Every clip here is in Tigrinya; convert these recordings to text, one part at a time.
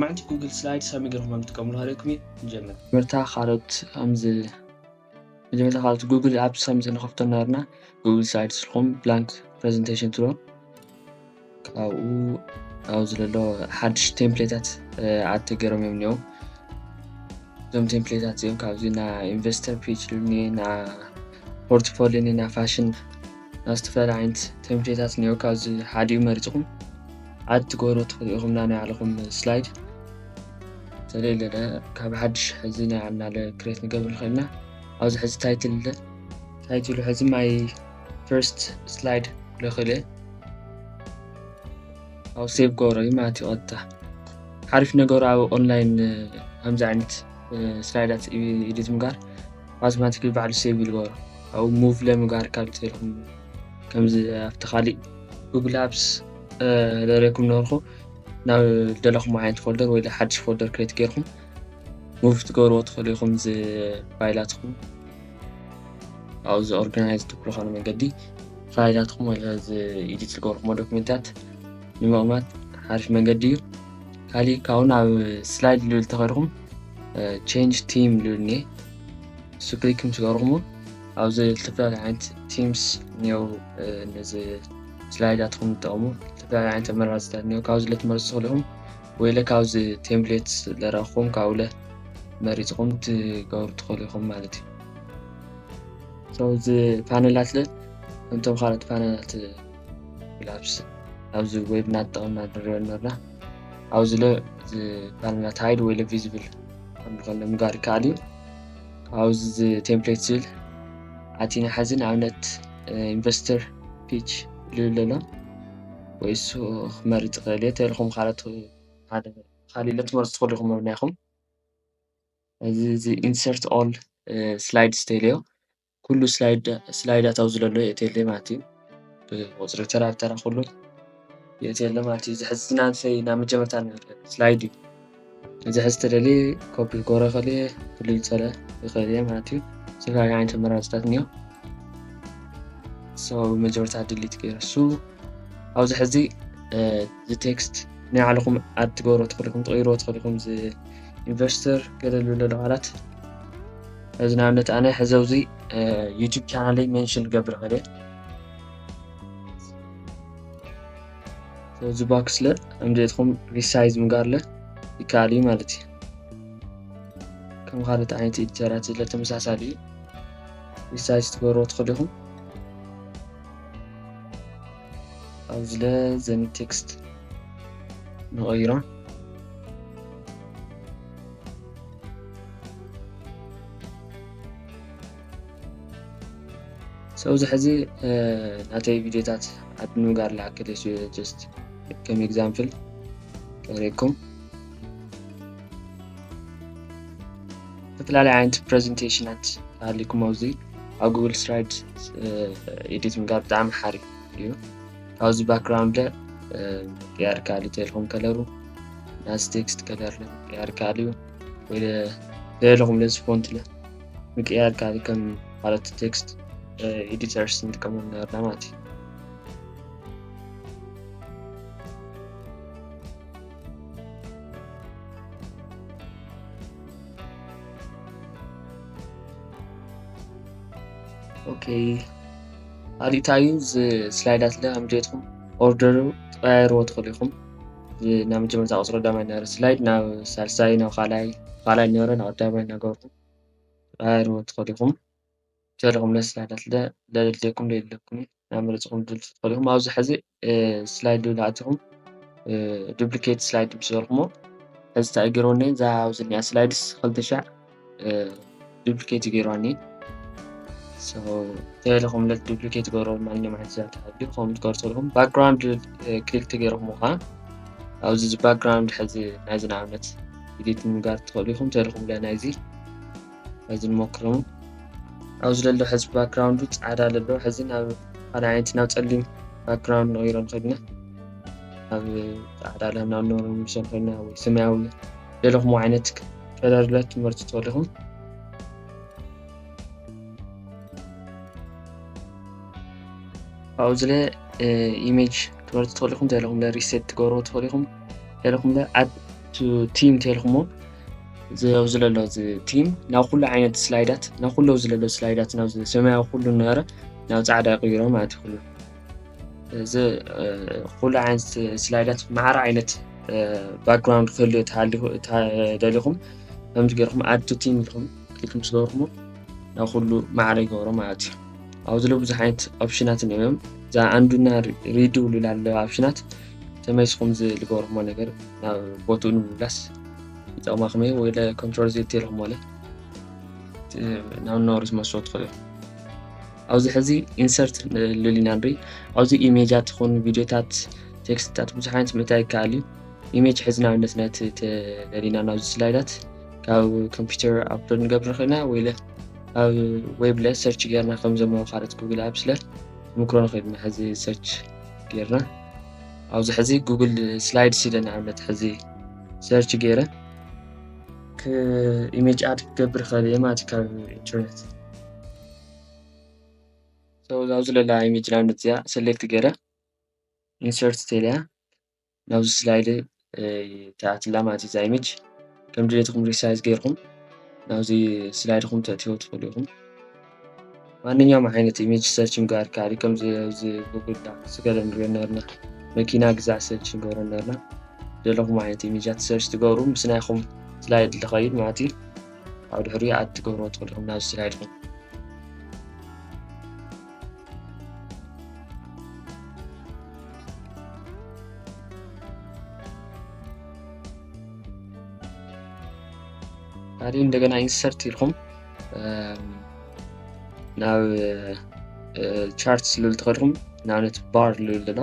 ሓንቲ ጉግል ስላይድስ ከመይ ገይርኩም ከም ትጥቀምሉ ከርእየኩም እየ። ንጀምር። መጀመርታ ካልኦት ከምዚ መጀመርታ ካልኦት ጉግል ኣፕስ ከምዚ ንኸፍቶ ነበርና። ጉግል ስላይድስ ኢልኩም ብላንክ ፕሬዘንቴሽን ትብሎ። ካብኡ ኣብዚ ዘሎ ሓድሽ ቴምፕሌታት ኣድ ተገይሮም እዮም እኒኦ። እዞም ቴምፕሌታት እዚኦም ካብዚ ና ኢንቨስተር ፒች ኢሉኒ፣ ና ፖርትፎሊዮ፣ ና ፋሽን፣ ና ዝተፈላለዩ ዓይነት ቴምፕሌታት እኒኦ። ካብዚ ሓዲኡ መሪፅኩም ኣድ ትገብሩ ትኽእሉ ኢኹም። ና ናይ ባዕልኹም ስላይድ ተለየለ ካብ ሓድሽ ሕዚ ናይ ዓናለ ክሬት ንገብር ንኽእል ኢና። ኣብዚ ሕዚ ታይትል ኣለ። ታይትሉ ሕዚ ማይ ፈርስት ስላይድ ክልኽል እየ። ኣብ ሴቭ ገብሮ እዩ ማለት እዩ። ቀጥታ ሓሪፍ ነገሩ ኣብ ኦንላይን ከምዚ ዓይነት ስላይዳት ኤዲት ምግባር ኣውቶማቲክሊ ባዕሉ ሴቭ ይልገበሮ። ኣብኡ ሙቭ ለምግባር ካብ ትልኩም ከምዚ ኣብቲ ካሊእ ጉግል ኣፕስ ለሬኩም ነበርኩ ናብ ደለኹም ዓይነት ፎልደር ወይ ሓድሽ ፎልደር ክሬት ጌርኩም ሙቭ ትገብርዎ ትኽእሉ ኢኹም። እዚ ፋይላትኩም ኣብዚ ኦርጋናይዝ ትብሉ ኾነ መገዲ ፋይላትኩም ወይ እዚ ኤዲት ዝገበርኩሞ ዶክሜንታት ንምቕማጥ ሓሪፍ መገዲ እዩ። ካሊእ ካብኡ ናብ ስላይድ ልብል ተኸድኩም ቼንጅ ቲም ልብል እኒኤ። እሱ ክሊክ ምስ ገበርኩሞ ኣብዚ ዝተፈላለዩ ዓይነት ቲምስ እኒኦ። ነዚ ስላይዳትኩም ዝጠቕሙ ዝተፈላለዩ ዓይነት ኣመራርፅታት እኒኦ። ካብዚ ለትመርፁ ትኽእሉ ኢኹም ወይ ለ ካብዚ ቴምፕሌት ለረኽኹም ካብኡ ለ መሪፅኩም ትገብሩ ትኽእሉ ኢኹም ማለት እዩ። So እዚ ፓነላት ለ ከምቶም ካልኦት ፓነላት ላብስ ኣብዚ ዌብ እናተጠቐምና ንሪኦ ነበርና። ኣብዚ ለ እዚ ፓነላት ሃይድ ወይ ለ ቪዚብል ከምዝኾነ ምግባር ይከኣል እዩ። ኣብዚ እዚ ቴምፕሌት ዝብል ኣቲና ሓዚ ንኣብነት ኢንቨስተር ፒች ልብል ኣሎ ወይ እሱ ክመርፅ ይኽእል እየ። ተልኹም ካልኦት ሓደ ካሊእ ለትመርፁ ትኽእሉ ኢኹም መብናይኹም። እዚ እዚ ኢንሰርት ኦል ስላይድስ ተልዮ ኩሉ ስላይዳት ኣብዚ ዘሎ የእትየለይ ማለት እዩ። ብቁፅሪ ተራ ብተራ ኩሉ የእትየለ ማለት እዩ። እዚ ሕዚ ናተይ ናብ መጀመርታ ስላይድ እዩ። እዚ ሕዚ ተደልየ ኮፒ ክገብሮ ይኽእል እየ፣ ክልል ሰለ ይኽእል እየ ማለት እዩ። ዝተፈላለዩ ዓይነት ኣመራርፅታት እኒኦ። So መጀመርታ ድሊት ገይረ እሱ ኣብዚ ሕዚ እዚ ቴክስት ናይ ባዕልኹም ኣድ ትገብሮ ትኽእሉ ኢኹም፣ ትቕይርዎ ትኽእሉ ኢኹም። እዚ ኢንቨስተር ገለ ዝብለ ቃላት እዚ ንኣብነት ኣነ ሕዚ ኣብዚ ዩቱብ ቻናለይ ሜንሽን ክገብር ይኽእል እየ። እዚ ባክስ ለ ከምዚኤትኩም ሪሳይዝ ምግባር ለ ይከኣል እዩ ማለት እዩ። ከም ካልኦት ዓይነት ኤዲተራት ዝለ ተመሳሳሊ እዩ። ሪሳይዝ ትገብርዎ ትኽእሉ ኢኹም። ኣብዚ ለ ዘን ቴክስት ንቐይሮ። So እዚ ሕዚ ናተይ ቪዲዮታት ኣብ ምግባር ዝኣክል እዩ። Just ከም ኤግዛምፕል ከርእየኩም። ዝተፈላለዩ ዓይነት ፕሬዘንቴሽናት ሃሊኩም ኣብዚ ኣብ ጉግል ስላይድ ኤዲት ምግባር ብጣዕሚ ሓሪፍ እዩ። ካብዚ ባክግራውንድ ምቅያር ይከኣል እዩ። ተልኩም ከለሩ ናዚ ቴክስት ከለር ምቅያር ይከኣል እዩ። ወይ ተልኩም ነዚ ፎንት ለ ምቅያር ይከኣል እዩ። ከም ካልኦት ቴክስት ኤዲተርስ ንጥቀመሉ ነበርና ማለት እዩ። ኦኬ፣ ኣሪእታዩ እዚ ስላይዳት ለ ከም ድሌትኩም ኦርደሩ ትቀያይርዎ ትኽእሉ ኢኹም። እዚ ናብ መጀመርታ ቁፅሪ ቀዳማይ ነበረ ስላይድ ናብ ሳልሳይ፣ ናብ ካልኣይ፣ ካልኣይ ነበረ ናብ ቀዳማይ እናገበርኩም ትቀያይርዎ ትኽእሉ ኢኹም። ዘለኹም ለ ስላይዳት ለ ለደልየኩም ለየለኩም ናብ መረፅኹም ድል ትኽእሉ ኢኹም። ኣብዚ ሕዚ ስላይድ ልብል ኣቲኹም ዱፕሊኬት ስላይድ ምስ በልኩሞ ሕዚ እንታይ ገይርዎ እኒአ እዛ ኣብዚ እኒኣ ስላይድስ ክልተ ሻዕ ዱፕሊኬት እዩ ገይርዋኒ። ተለኹም ለት ዱፕሊኬት ገይሮ ማንኛውም ዓይነት ዛንታ ሃልዩ ከምኡ ትገርፁ ኣለኹም። ባክግራውንድ ክሊክ ተገይርኹም ከዓ ኣብዚ እዚ ባክግራውንድ ሕዚ ናይዚ ንኣብነት ኤዲት ምግባር ትኽእሉ ኢኹም። ተለኹም ለ ናይዚ ሕዚ ንሞክሮም ኣብዚ ለሎ ሕዚ ባክግራውንዱ ፃዕዳ ለሎ ሕዚ ናብ ካልእ ዓይነት ናብ ፀሊም ባክግራውንድ ንቕይሮ ንኽእል ኢና። ኣብ ፃዕዳ ለ ናብ ኖርምሰን ኮይና ወይ ሰማያዊ ዘለኹም ዓይነት ከለር ለ ትመርፁ ትኽእሉ ኢኹም። ካብኡ ዝለ ኢሜጅ ክትመርፁ ትኽእሉ ኢኹም። ዘለኹም ለ ሪሴት ትገብርዎ ትኽእሉ ኢኹም። ዘለኹም ለ ኣድ to theme ተልኩሞ ኣብዚ ዘሎ እዚ ቲም ናብ ኩሉ ዓይነት ስላይዳት ናብ ኩሉ ኣብዚ ዘሎ ስላይዳት ናብ ሰማያዊ ኩሉ ነበረ ናብ ፃዕዳ ይቅይሮ ማለት እዩ። እዚ ኩሉ ዓይነት ስላይዳት ማዕረ ዓይነት ባክግራውንድ ክህልዮ ተደሊኹም ከምዚ ገርኩም ኣድ ቱ ቲም ኢልኩም ክሊክ ምስ ገበርኩሞ ናብ ኩሉ ማዕረ ይገብሮ ማለት እዩ። ኣብዚ ለ ብዙሕ ዓይነት ኦፕሽናት እዮም። እዛ ኣንዱና ሪዱ ልብል ኣለዋ ኦፕሽናት ተመይስኩም ዝልገርኩሞ ነገር ናብ ቦትኡ ንምምላስ ይጠቕማኩም እዩ። ወይ ኮንትሮል ዜድ ተልኩም ወለ ናብ ነሩ ዝመስሎ ትኽእል እዮም። ኣብዚ ሕዚ ኢንሰርት ልልና ንርኢ። ኣብዚ ኢሜጃት ይኹን ቪዲዮታት፣ ቴክስትታት ብዙሕ ዓይነት ምእታይ ይከኣል እዩ። ኢሜጅ ሕዚ ንኣብነት ነቲ ተደሊና ናብዚ ስላይዳት ካብ ኮምፒውተር ኣፕሎድ ንገብር ንኽእልና ወይ ኣብ ዌብ ለ ሰርች ጌርና ከም ዘመው ካልኦት ጉግል ኣፕስ ለ ምክሮ ንኽእል ኢና። ሕዚ ሰርች ጌርና ኣብዚ ሕዚ ጉግል ስላይድ ሲለ ንኣብነት ሕዚ ሰርች ገይረ ኢሜጅ ኣድ ክገብር ይኽእል እየ ማለት እዩ ካብ ኢንተርኔት። ኣብዚ ለላ ኢሜጅ ንኣብነት እዚኣ ሰሌክት ገይረ ኢንሰርት ተልያ ናብዚ ስላይድ ተኣትላ ማለት እዩ። እዛ ኢሜጅ ከም ድሌትኩም ሪሳይዝ ገይርኩም ናብዚ ስላይድኩም ተእትዎ ትኽእሉ ኢኹም። ማንኛውም ዓይነት ኢሜጅ ሰርች ምግባር ይከኣል እዩ። ከምዚ ኣብዚ ጉግል ዳክስ ገለ ንሪኦ ነርና፣ መኪና ግዛእ ሰርች ንገብሮ ነርና። ዘለኹም ዓይነት ኢሜጃት ሰርች ትገብሩ ምስ ናይኹም ስላይድ ዝኸይድ ማለት እዩ። ኣብ ድሕሪኡ ኣድ ትገብርዎ ትኽእሉ ኢኹም ናብዚ ስላይድኩም። ካልእ እንደገና ኢንሰርት ኢልኩም ናብ ቻርት ልብል ተኸድኩም ንኣብነት ባር ልብል ደሎ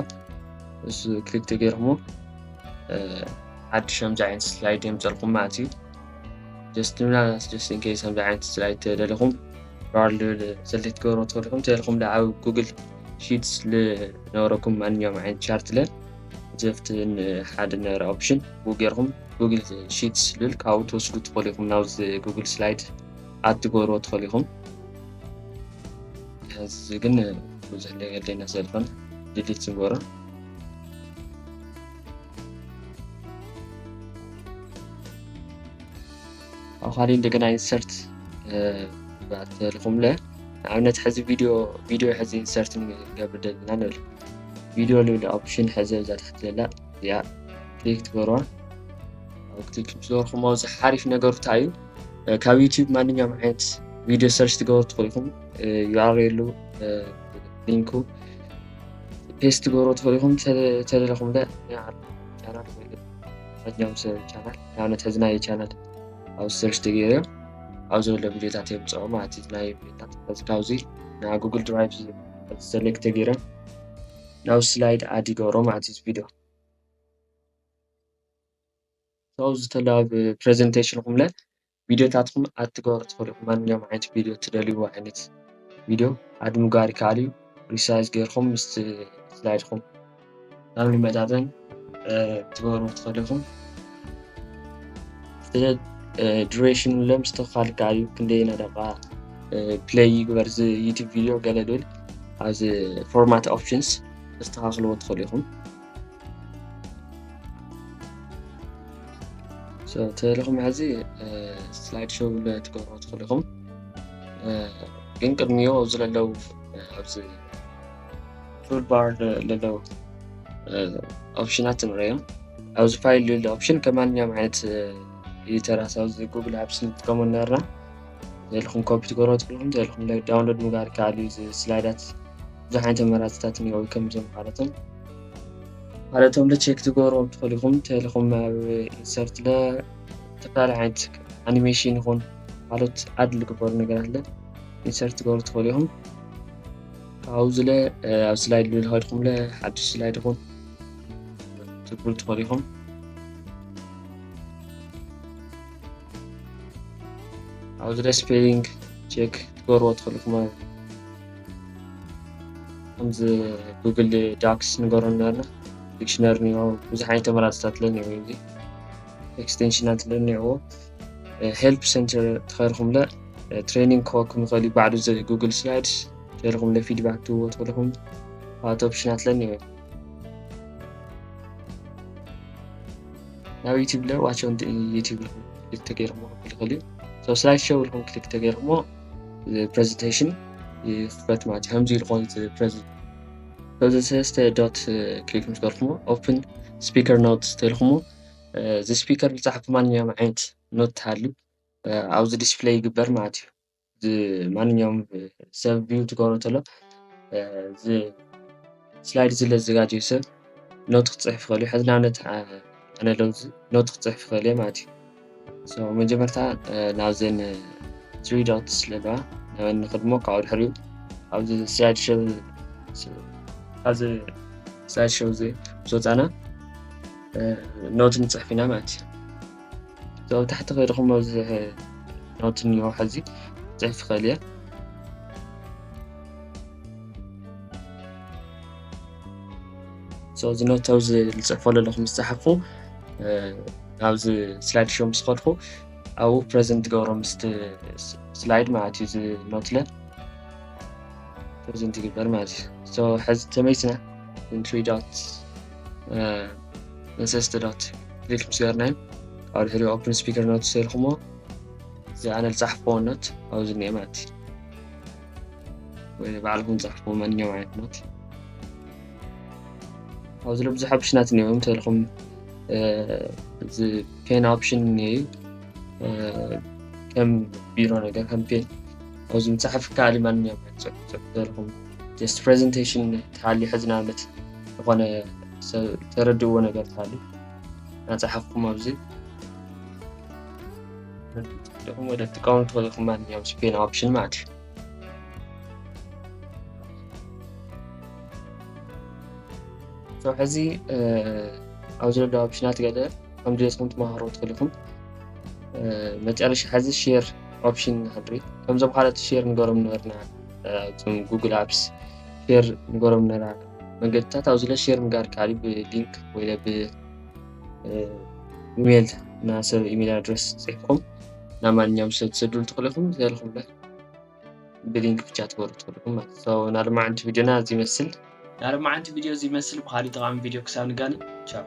እሱ ክሊክ ተገይርኩሞ ሓድሽ ከምዚ ዓይነት ስላይድ የምፀልኩም ማለት እዩ። ጀስት ምናልባት ጀስት ኢንኬስ ከምዚ ዓይነት ስላይድ ተደለኹም ባር ልብል ሰሌክት ገበሮ ተኸድኩም ተልኩም ኣብ ጉግል ሺትስ ልነበረኩም ማንኛውም ዓይነት ቻርት ለ ዘፍትን ሓደ ነበረ ኦፕሽን ብኡ ገይርኩም ጉግል ሺትስ ልብል ካብኡ ትወስዱ ትኽእሉ ኢኹም ናብዚ ጉግል ስላይድ ኣድ ትገብርዎ ትኽእሉ ኢኹም። እዚ ግን ብዙሕ ነገር ዘይና ሰልፈን ድሊት ዝንበሮ ኣብ ካልእ እንደገና ኢንሰርት ባተልኹምለ ንኣብነት ሕዚ ቪዲዮ ቪዲዮ ሕዚ ኢንሰርት ንገብር ደለና ንብል ቪዲዮ ልብል ኦፕሽን ሕዚ ኣብዛ ታሕቲ ዘላ እዚኣ ክሊክ ትገብርዋ። ኣብ ክሊክ ምስ ገበርኩም ኣብዚ ሓሪፍ ነገሩ እንታይ እዩ ካብ ዩቲዩብ ማንኛውም ዓይነት ቪዲዮ ሰርች ትገብሩ ትኽእሉ ኢኹም። ዩኣርኤሉ ሊንኩ ፔስት ትገብሩ ትኽእሉ ኢኹም። ተደለኹም ለ ቻናል ወይ ማንኛውም ሰብ ቻናል ንኣብነት ሕዚ ናይ ቻናል ኣብ ሰርች ተገይረ ኣብዚ ዘሎ ቪዲዮታት የምፅኦ ማለት እዩ። ናይ ቪዲዮታት ሕዚ ካብዚ ናይ ጉግል ድራይቭ ሰሌክት ተገይረ ናብ ስላይድ ኣድ ይገብሮ ማለት እዩ ቪዲዮ። ካብዚ ተላ ኣብ ፕሬዘንቴሽንኹም ለ ቪዲዮታትኩም ኣድ ትገብሩ ትኽእሉ ኢኹም። ማንኛውም ዓይነት ቪዲዮ ትደልይዎ ዓይነት ቪዲዮ ኣድ ምግባር ይከኣል እዩ። ሪሳይዝ ገይርኩም ምስቲ ስላይድኩም ናብ ዝመጣጠን ትገብሩ ትኽእሉ ኢኹም። ስለ ዱሬሽኑ ለ ምስትኽኻል ይከኣል እዩ። ክንደይ ደቂቃ ፕለይ ይግበር እዚ ዩቲብ ቪዲዮ ገለ ዝብል ኣብዚ ፎርማት ኦፕሽንስ ተስተኻኽልዎ ትኽእሉ ኢኹም። ተለኹም ሕዚ ስላይድ ሾው ትገብሮ ትኽእሉ ኢኹም። ግን ቅድሚዮ ኣብዚ ለለው ኣብዚ ቱል ባር ለለው ኦፕሽናት ንሪኦ። ኣብዚ ፋይል ልብል ኦፕሽን ከም ማንኛውም ዓይነት ኤዲተራት ኣብዚ ጉግል ኣፕስ ንጥቀመሉ ነበርና። ዘለኹም ኮፒ ትገብሮ ትኽእሉ ኢኹም። ዘለኹም ዳውንሎድ ምግባር ይከኣል እዩ። እዚ ስላይዳት ብዙሕ ዓይነት ኣማራፅታት እኒኦ ከምዞም ካልኦቶም ካልኦቶም ለ ቼክ ትገብርዎም ትኽእሉ ኢኹም። ተለኹም ኣብ ኢንሰርት ለ ዝተፈላለዩ ዓይነት ኣኒሜሽን ይኹን ካልኦት ኣድ ዝግበሩ ነገራት ለ ኢንሰርት ትገብሩ ትኽእሉ ኢኹም። ካብኡ ዝለ ኣብ ስላይድ ልብል ከድኩም ለ ሓድሽ ስላይድ ይኹን ትብሉ ትኽእሉ ኢኹም። ኣብዚ ለ ስፔሊንግ ቼክ ትገብርዎ ትኽእሉ ኢኹም። ከምዚ ጉግል ዳክስ ንገሮ ነበርና ዲክሽነሪ እኒኦ ብዙሕ ዓይነት ኣማራፅታት ለ እኒኦ እዚ ኤክስቴንሽናት ለ እኒኦ ሄልፕ ሴንተር ተኸርኹም ለ ትሬኒንግ ክኸውን ይኽእል እዩ ባዕሉ እዚ ጉግል ስላይድስ ተልኹም ለ ፊድባክ ትህብዎ ትኽእሉ ኢኹም። ካልኦት ኦፕሽናት ለ እኒኦ ናብ YouTube ለ watch on YouTube ኢልኩም ክሊክ ተገይርኩሞ ክልክል እዩ። So slide show ኢልኩም ክሊክ ተገይርኩሞ presentation ይኽፈት ማለት እዩ። ከምዚ ኢልኩም ሰለስተ ዶት ክሊክ ምስ ገርኩሞ open speaker notes ተልኩሞ እዚ ስፒከር ዝፀሓፉ ማንኛውም ዓይነት ኖት ተሃልዩ ኣብዚ ዲስፕሌይ ይግበር ማለት እዩ። ማንኛውም ሰብ ቪው ትገብሮ ተሎ እዚ ስላይድ ዝለ ዝዘጋጀዩ ሰብ ኖት ክፅሕፍ ይኽእል እዩ። ሕዚ ንኣብነት ኣነ ለውዚ ኖት ክፅሕፍ ይኽእል እየ ማለት እዩ። መጀመርታ ናብዘን ትሪ ዶት ስለለዋ ናበን ንክድሞ ካብኡ ድሕሪኡ ኣብዚ ስላይድ ሸው ኣብዚ ስላይድ ሸው እዚ ዝወፃና ኖት ንፅሕፍ ኢና ማለት እዩ። ኣብ ታሕቲ ከይድኹም ኣብዚ ኖት እኒሆ ሕዚ ፅሕፍ ይኽእል እየ። እዚ ኖት ኣብዚ ዝፅሕፎ ዘለኹ ምስ ፀሓፍኩ ኣብዚ ስላይድ ሾው ምስ ከድኩ ኣብኡ ፕሬዘንት ገብሮ ምስቲ ስላይድ ማለት እዩ። እዚ ኖት ለ ፕሬዘንት ይግበር ማለት እዩ። ሕዚ ተመይስና ትሪ ዶት ሰለስተ ዶት ክሊክ ምስ ገርናዮም ካብ ድሕሪ ኦፕን ስፒከር ኖት ሰልኩሞ እዚ ኣነ ዝፀሓፍክዎ ኖት ኣብዚ እኒኦ ማለት እዩ። ወይ ባዕልኩም ዝፀሓፍክዎ ማንኛውም ዓይነት ኖት ኣብዚ ለ ብዙሕ ኦፕሽናት እኒኦም ተልኩም እዚ ፔን ኦፕሽን እኒኦ ከም ቢሮ ነገር ከም ፔን ኣብዚ ምፅሓፍ ካሊ ማንኛውም ዓይነት ፅሑፍ ተልኩም ጀስት ፕሬዘንቴሽን ተሃልዩ ሕዚ ንኣብነት ዝኾነ ተረድእዎ ነገር ተሃልዩ ናፀሓፍኩም ኣብዚ ኹም ወደ ትቃወም ትኽእልኩም ማንኛውም ስፔን ኦፕሽን ማለት እዩ። ሕዚ ኣብ ዘሎ ኦፕሽናት ገለ ከም ድሌትኩም ትመሃሮ ትኽእልኩም መጨረሻ ሕዚ ሼር ኦፕሽን ንክንርኢ ከምዞም ካልኦት ሼር ንገሮም ነበርና እም ጉግል ኣፕስ ሼር ንገሮም ነራ መንገድታት ኣብዚ ለ ሼር ምግባር ካሊ ብሊንክ ወይ ብ ኢሜል እና ሰብ ኢሜል ኣድረስ ፅሒፍኩም ናብ ማንኛውም ሰብ ትሰዱሉ ትኽእልኩም ዘልኩም ለ ብሊንክ ብቻ ትበሩ ትኽእልኩም ማለት ናለማዓንቲ ቪዲዮና እዚ ይመስል ናለማዓንቲ ቪዲዮ እዚ ይመስል ብካሊእ ጠቃሚ ቪዲዮ ክሳብ ንጋነ ቻው።